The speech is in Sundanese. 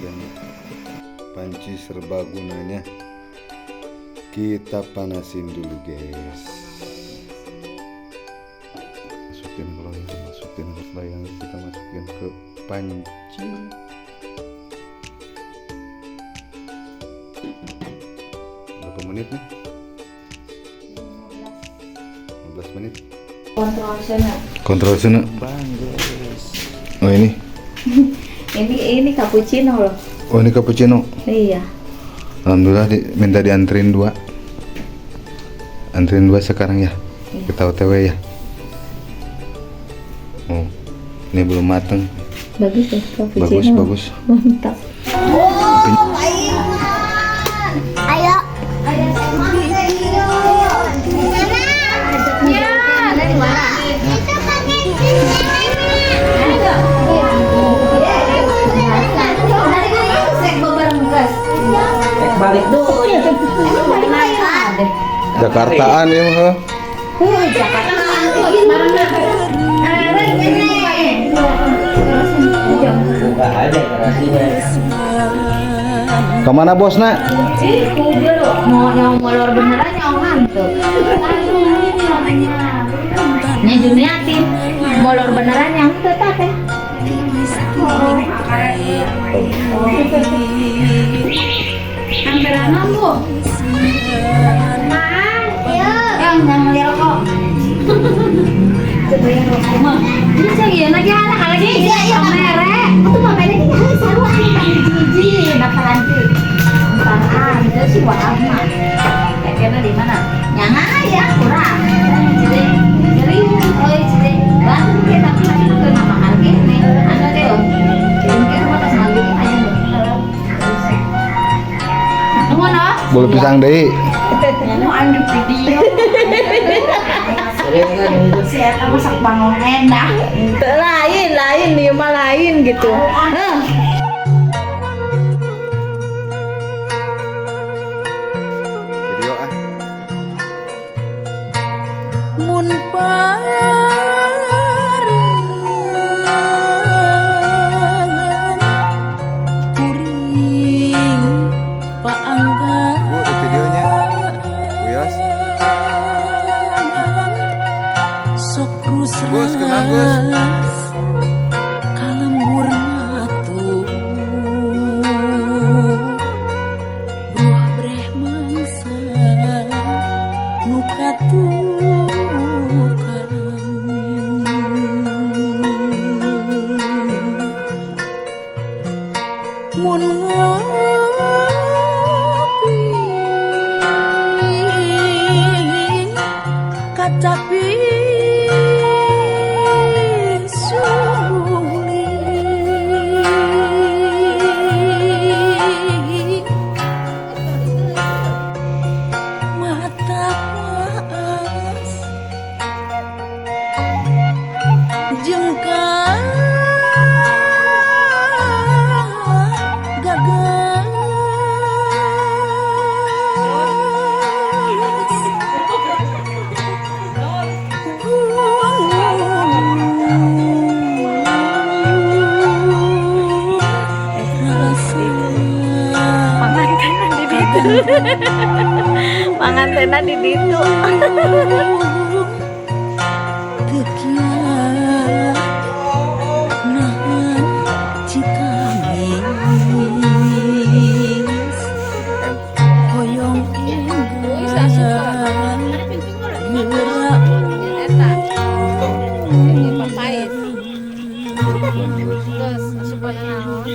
Dan panci serbagunanya kita panasin dulu, guys. Masukin, kalau itu masukin bayang, kita masukin ke panci. Berapa menit nih? 15 menit. Kontrol sana. Kontrol sana. Oh, ini. Ini cappuccino loh. Oh, ini cappuccino. Iya. Alhamdulillah minta dianterin dua. Anterin dua sekarang ya. Iya. Kita OTW ya. Oh, ini belum mateng. Bagus ya cappuccino. Bagus, bagus. Mantap. Ayo. Ya, dari mana? Itu pakai sini. Balik dulu. Jakartaan ya mah. Buka aja garasinya. Kemana bos nak? Ih, kubur mau nyong molor beneran nyong ngantuk. Nih Juniati, molor beneran yang tetap ya. Hampir bu. Yang jangan beli rokok. Coba yang rokok mah. Ini saya lagi ada lagi. Iya, iya. Merek. Itu mah merek ini harus seru anu hiji daftaran sih. Daftaran itu sih warna. Kayaknya di mana? Yang ya kurang. Jadi jadi oh jadi bang kita tapi ke nama harga nih. Anu teh. Mungkin rumah pas lagi aja loh. Nuhun oh. Boleh pisang deh. Mau ambil video. Siapa masak bangun enak. Lain, lain, dia mah lain gitu. Hah. Video ah. Mun parengan kuring paangga. Bu, di videonya. Bu Yos. Sok Gus, kenal, Gus. Gus kalembur matu buah breh mangsa nu katukang mun ngopi kacapi suling mata paas jeung gagas. Pangantena di ditu. Teu kiat nahan citamis hoyong enggal geura. Eta. Papais. Terus asupan naon?